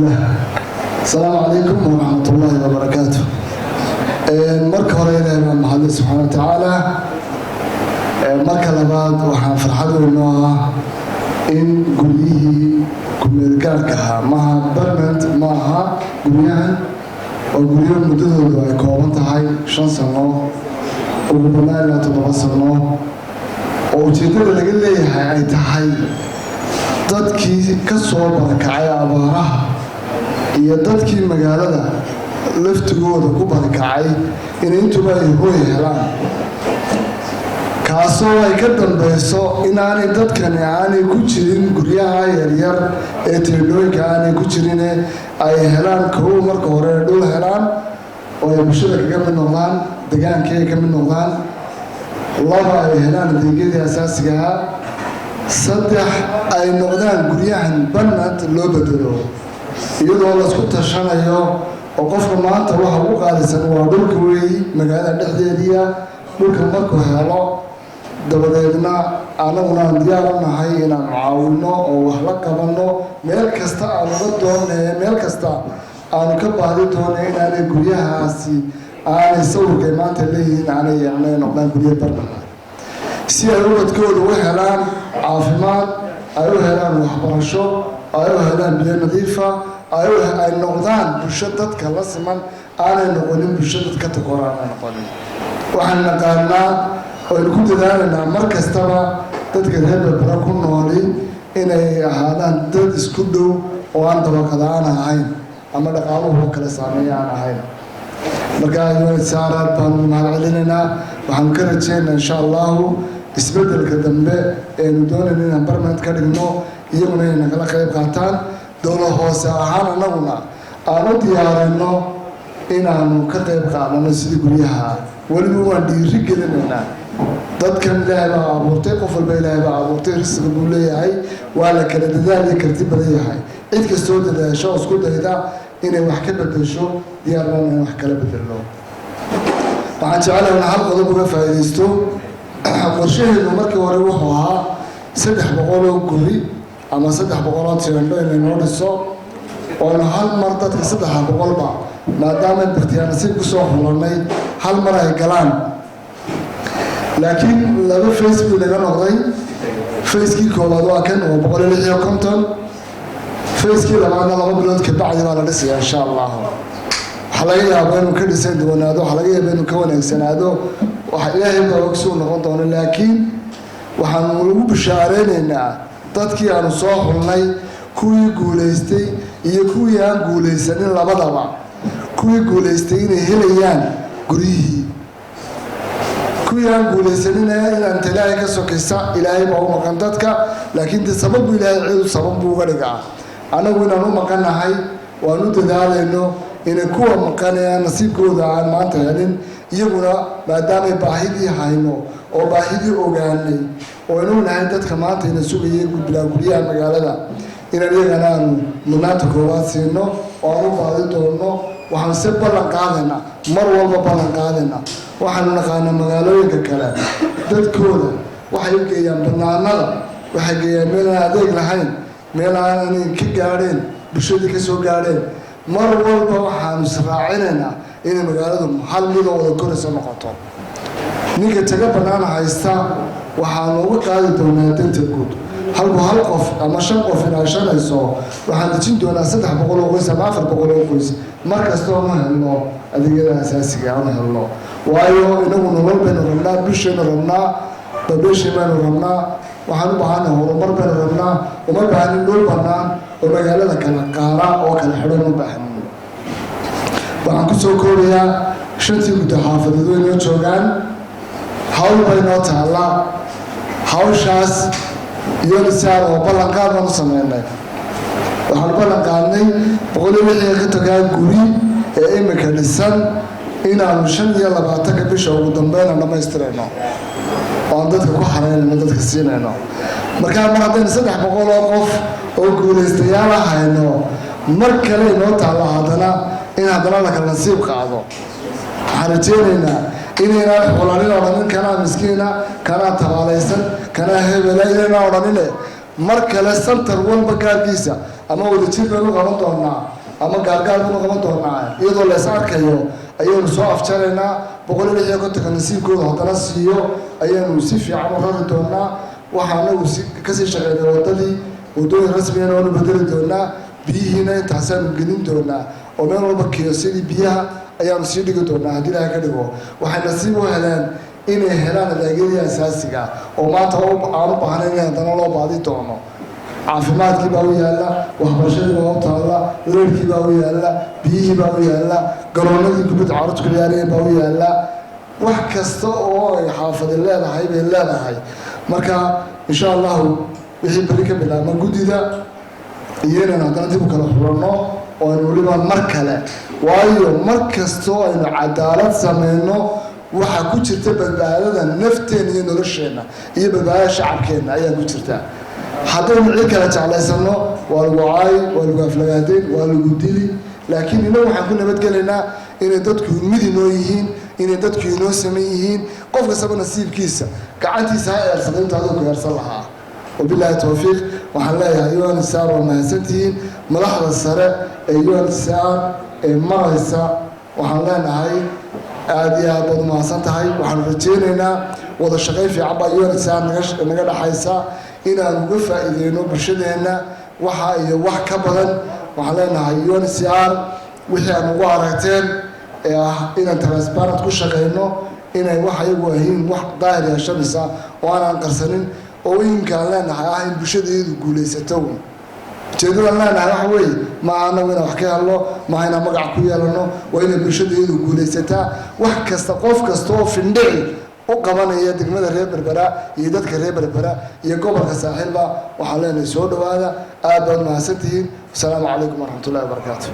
Asalaamu calaykum waraxmat ullaahi wabarakaatu. Marka hore, Ilaahay baa mahadlay, subxaana wa tacaala. Marka labaad, waxaan farxad weyn noo ah in guryihii kumeelgaarka ahaa, maha permanent ma aha guryahan, oo guryo muddadoodu ay kooban tahay 5 sano, ugu badnaan ilaa 7 sano, oo ujeeddada laga leeyahay ay tahay dadkii ka soo barakacay abaaraha iyo dadkii magaalada laftigooda ku barakacay inay intuba ay hooy helaan, kaasoo ay ka dambeyso inaanay dadkani aanay ku jirin guryaha yaryar ee teendhooyinka aanay ku jirine, ay helaan kow marka hore dhul helaan oo ay bulshada kaga mid noqdaan, degaankii ay ka mid noqdaan; laba, ay helaan adeegyadii asaasigahaa; saddex, ay noqdaan guryahan permanent loo bedelo, iyadoo laisku tashanayo oo qofka maanta waxa ugu qaalisan waa dhulka weeyi magaalada dhexdeediia. Dhulka markuu helo dabadeedna, anaguna aan diyaar u nahay inaanu caawino oo wax la qabanno meel kasta aan uga doonay, meel kasta aanu ka baadi doonay inaanay guryahaasi aanay sawirkay maanta leeyihiin aanay aanay noqdaan guryo permanent, si ay ubadkooda u helaan caafimaad, ay u helaan waxbarasho, ay u helaan biyo nadiifa, ay noqdaan bulsho dadka la siman, aanay noqonin bulsho dad ka takoor aanay noqonin. Waxaan naqaanaa oynu ku dadaalaynaa mar kastaba dadka reer Berbera ku nooli inay ahaadaan dad isku dhow oo aan dabaqada-aan ahayn ama dhaqaaluhu kala saameeya aan ahayn. Marka UNHCR aad baanu mahad celinaynaa. Waxaanu ka rajeynaa, insha Allahu, isbeddelka dambe eenu doonayno inaan permanent ka dhigno, iyaguna inay nagala qayb qaataan. Dowlad hoose ahaan, annaguna aan u diyaarino inaanu ka qayb qaadano sidii guryaha. Weliba waan dhiiri gelinaynaa dadkan. Ilaahay baa abuurtay qof walba, Ilaahay baa abuurtay, risqi buu leeyahay, waa la kala dadaal iyo karti badan yahay. Cid kastoo dadaasho oo isku dayda inay wax ka bedesho, diyaar baan in wax kala bedelno. Waxaan jecelahay in hal qodob uga faa'iidaysto. Qorshaheedu markii hore wuxuu ahaa 300 oo guri ama 300 oo teendho inay noo dhiso, oonu hal mar dadka 300ba, maadaama bakhtiyaanasiib kusoo xulanay, hal mar ay galaan. Laakiin laba phase buu naga noqday. Phase-kii koowaad waa kan oo 156. Phase-kii labaadna 2 bilood kabacdi baa la dhisayaa, insha Allah. Waxaa laga yaabaa inuu ka dhisan duwanaado, waxaa laga yaabaa inuu ka wanaagsanaado, waxa Ilaahay baa ogsuu noqon doono. Laakiin waxaanu lagu bishaalaynaynaa dadkii aanu soo xulnay, kuwii guulaystay iyo kuwii aan guulaysanin labadaba, kuwii guulaystay inay helayaan guryihii, kuwii aan guulaysanin inaanta Ilaahay ka sokaysa, Ilaahay baa u maqan dadka, laakiin de sababbu Ilaahay cidu sabab buu uga dhigaa. Annagu inaan u maqannahay waan u dadaalayno inay kuwa maqan ee aan nasiibkooda aan maanta helin iyaguna, maadaamay baahidii hayno oo baahidii ogaanay oo inuu nahay dadka maanta ina sugayay bilaa guryaha magaalada, inaan iyagana aanu mudnaanta koowaad siino oo aan u baadi doonno. Waxaan se ballan qaadaynaa, mar walba ballan qaadaynaa, waxaanu naqaanaa magaalooyinka kale dadkooda waxay u geeyaan banaanada, waxay geeyaan meel aan adeeg lahayn, meel aanan ka gaadheen bulshadii ka soo gaadheen. Mar walba waxaanu israacinaynaa inay magaaladu hal midoo wada koraysa noqoto. Ninka taga bannaan haysta waxaanu uga qaadi doonaa danta guud. Halku hal qof ama shan qof ilaashanayso, waxaan dejin doonaa 300 oo qoys ama 400 oo qoys mar kastoo nu helno adeegyada asaasiga aanu helno. Waayo, inagu nolol baynu rabnaa, bulshaynu rabnaa, population baynu rabnaa, waxaan u baahana horumar baynu rabnaa. Uma baahnin dhul bannaan oo magaalada kala qaara oo kala xidhan, uma baahnin. Waxaan kusoo koobayaa, shantii guddo xaafadeed way noo joogaan, hawl bay noo taallaa. Hawshaas UNHCR oo ballanqaad baan u sameynay. Waxaan ballan qaadnay 156-kaa guri ee imika dhisan inaanu 25-ka bisha ugu dambeyn aan dhammaystirayno oo aan dadka ku xareynayno, dadka siinayno. Markaa mar haddaynu 300 oo qof oo guulaystayaala hayno, mar kale inoo taalla haddana in haddana la kala nasiib qaado. Waxaan rajeynaynaa inaynaan xulanin, odhanin kanaa miskiina, kanaa tabaalaysan, kanaa hebela, inaynaan odhanine. Mar kale center walba gaarkiisa ama wadajir baynu qaban doonaa ama gaargaar baynu qaban doonaa, iyadoo la is arkayo ayaynu soo afjaraynaa. 156-ka nasiibkooda haddana siiyo ayaynu si fiican u rari doonaa. Waxaa anagu si kasii shaqeynay waddadii, waddooyin rasmigana waanu bedeli doonaa. Biyihiina intaasaanu gelin doonaa oo meel walba kiyosyadii biyaha ayaanu sii dhigi doonaa haddii Ilaahay ka dhigo. Waxay nasiib u heleen inay helaan adeegyadii asaasiga oo maanta aan u baahnayn in haddana loo baadi doono. Caafimaadkii baa u yaalla, waxbarashadii baa u taalla, leerkii baa u yaalla, biyihii baa u yaalla, garoonadii kubadda carruurta ku ciyaarayeen baa u yaalla. Wax kasta oo ay xaafadi leedahay bay leedahay. Marka insha Allahu wixii beri ka bilaabma guddida iyo inaynu haddana dib u kala xulanno oo aynu weliba mar kale, waayo mar kastoo aynu cadaalad sameyno waxaa ku jirta badbaadada nafteenna iyo nolosheenna iyo badbaadada shacabkeenna ayaa ku jirta. Haddaynu cid kala jeclaysano, waa lagu caayi, waa lagu aflagaadeyn, waa lagu dili, laakiin innagu waxaan ku nabadgelaynaa inay dadku mid inoo yihiin, inay dadku inoo saman yihiin. Qof kastaba nasiibkiisa gacantiisa ha eersado inta aduu ku eersan lahaa. Wabilaahi towfiiq. Waxaan leeyahay UNHCR waa mahadsantihiin. Madaxda sare ee UNHCR ee maraysa waxaan leenahay aada iyo aad baad umahadsan tahay. Waxaanu rajeynaynaa wada shaqayn fiican baa UNHCR naga dhexaysa inaan uga faa'iideyno bulshadeenna waxa iyo wax ka badan. Waxaan leenahay UNHCR wixii aan ugu aragteen ee ah inaan transparent ku shaqeyno, inay wax ayagu ahiin wax daahir yeeshanaysa oo aanan qarsanin, oo imka aan leenahay ah in bulshadeedu guulaysato. Ujeedadan leenahay waxa weeye ma anagu inaan wax ka helno, maaha inaan magac ku yeelano, waa inay bulshadeedu guulaysataa. Wax kasta, qof kasta oo findhici u qabanaya degmada reer Berbera iyo dadka reer Berbera iyo gobolka Saaxiilba waxaan leenahay soo dhawaada, aad baad mahadsantihiin. Wasalaamu calaykum waraxmatullahi wabarakaatu.